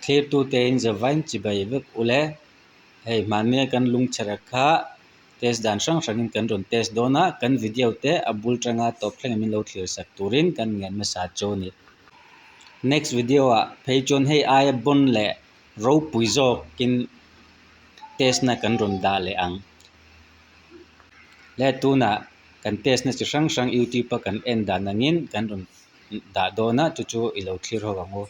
Thlirtute in zavain chibai vek ule. Hei hmannia kan lungchhera kha test dan hrang hrangin kan rawn test dawn a, kan video te a bul tanga tawp thlengin min lo thlir sak turin kan ngen hmasa chu a ni. Next video ah phei chuan hei aia bawn leh ropui zawkin test na kan rawn dah leh ang. Le tunah kan test na chi hrang hrang youtube a kan en dan angin kan rawn dah dawn a chu chu i lo thlir ho ang u.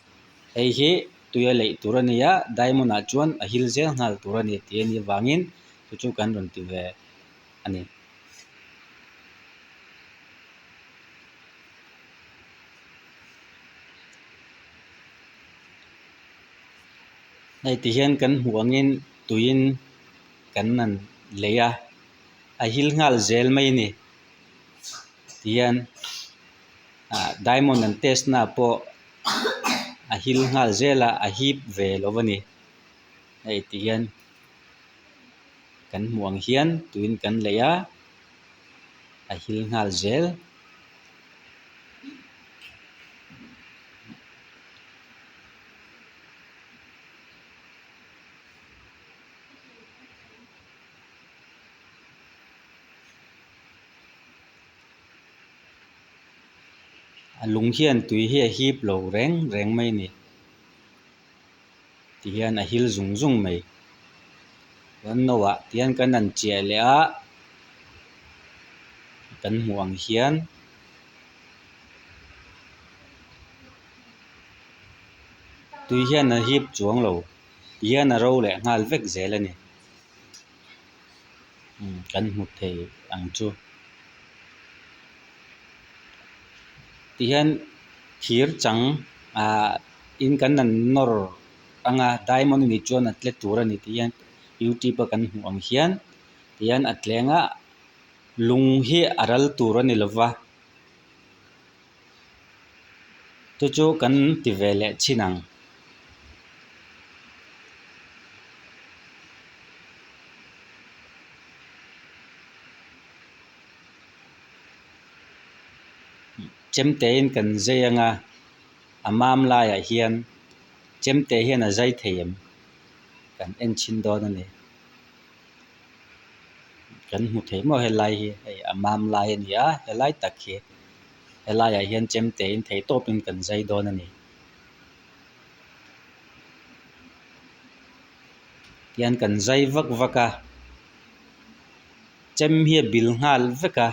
Hei hi tui a leih tur a ni a, diamond ah chuan a hil zel nghal tur a ni tih a nih avangin chu chu kan rawn ti ve a ni. Hei ti hian kan hmuh angin tuiin kan han lei a, a hil nghal zel mai a ni ti hian ah diamond an test na ah pawh a hil nghal zel a a hip ve lo a ni hei ti hian kan hmuh ang hian tuin kan lei a a hil nghal zel. A lung hian tui hi a hip lo reng reng mai a ni ti hian a hil zung zung mai chuan no ah ti hian kan han chiah leh a kan hmuh ang hian. Tui hian a hip chuang lo ti hian a ro leh nghal vek zel a ni kan hmu thei ang chu. Ti hian thir chang ah in kan han nawr anga diamond a nih chuan a tle tur a ni tih hian youtube a kan hmuh ang hian ti hian a tleng a lung hi a ral tur a ni lova chu chu kan ti ve leh chin ang. Chemte in kan zai anga a mam laiah hian chemte hian a zai thei em kan en chhin dawn a ni kan hmu thei maw helai hi hei a mam lai a ni a helai tak hi helaiah hian chemte in theih tawpin kan zai dawn a ni. Tihian kan zai vak vak a. Chem hi a bil nghal vek a,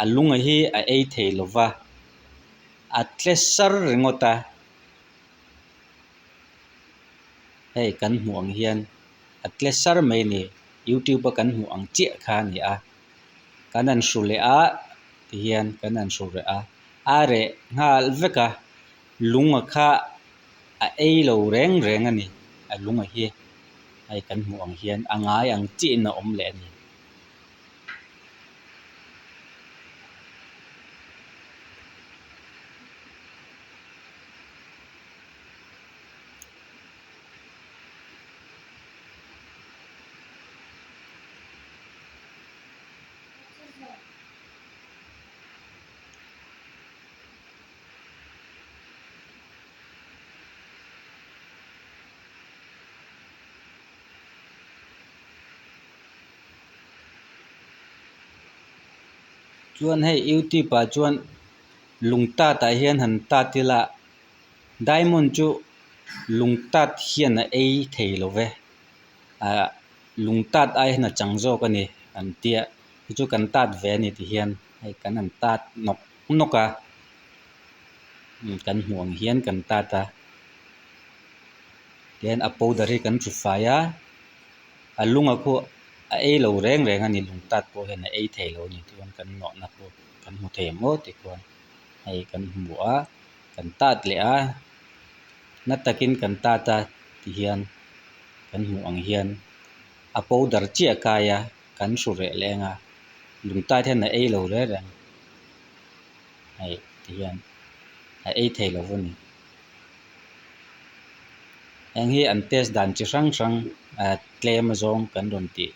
a lunga hi a ei thei lo va, a tle sar ringawt a, hei kan hmuh ang hian a tle sar mai a ni youtube a kan hmuh ang chiah kha a ni a, kan han hru leh a tihian kan han hru leh a, a reh nghal vek a, lunga kha a ei lo reng reng a ni a lunga hi. Hei kan hmuh ang hian a ngai ang chiahin a awm leh a ni. Chuan hei youtube ah chuan lung tat ah hian han tat ila diamond chu lung tat hian a ei thei lo ve ah lung tat ai hian a chang zawk a ni an tia chu chu kan tat ve a ni ti hian hei kan han tat nawk nawk a kan hmuh ang hian kan tat a. Tihian a powder hi kan hru fai a, a lunga khu a ei lo reng reng a ni lung tat pawh hian a ei thei lo a ni tih kan nawhna pawh kan hmu thei ang maw tikhuan hei kan hmu a kan tat leh a na takin kan tat a tihian kan hmuh ang hian a powder chiah a kai a kan hru reh leng a lung tat hian a ei lo reng reng hei tihian a ei thei lo a ni. Heng hi an test dan chi hrang hrang ah tlem azawng kan rawn tih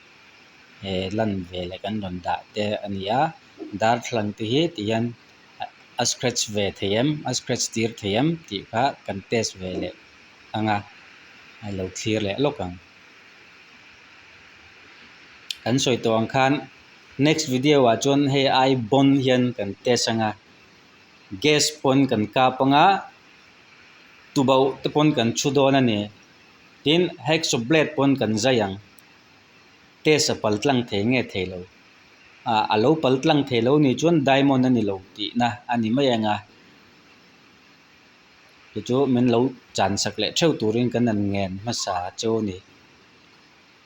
eh lan ve leh kan rawn dah te a ni a darthlalang te hi ti hian a scratch ve thei em a scratch tir thei em tih kha kan test ve leh. anga a lo thlir leh lawk ang. Kan sawi tawh ang khan next video ah chuan hei ai bawn hian kan test anga gas pawn kan kap anga tubauh te pawn kan chhu dawn a ni. Tin, hacksaw blade pawn kan zai ang. Test a pal tlang thei nge thei lo. Ah a lo pal tlang thei lo nih chuan diamond a ni lo tihna a ni mai ang a. Chu chu min lo chan sak leh theuh turin kan han ngen hmasa chu a ni.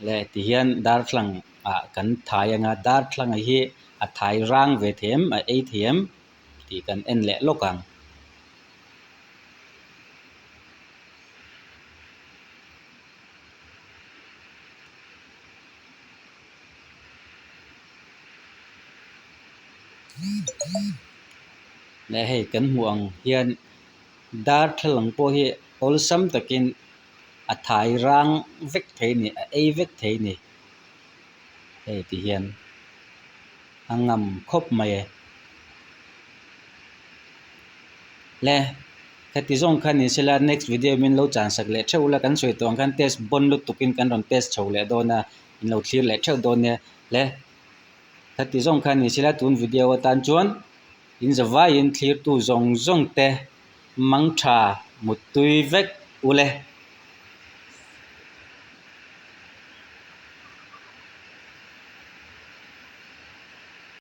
Le tihian darthlalang ah kan thai ang a, darthlalang hi a thai rang ve thei em a ei thei em tih kan en leh lawk ang. Leh hei kan hmuh ang hian darthlalang pawh hi awlsam takin a thai rang vek thei a ni a ei vek thei a ni hei ti hian a ngam khawp mai e. Le heti zawng kha ni sela next video min lo chan sak leh theuh ula kan sawi tawh ang khan test bawn lutuk in kan rawn test chho leh dawn a in lo thlir leh theuh dawn nia le heti zawng kha ni sela tun video atan chuan in zavaiin thlirtu zawng zawng te mangtha muttui vek ule.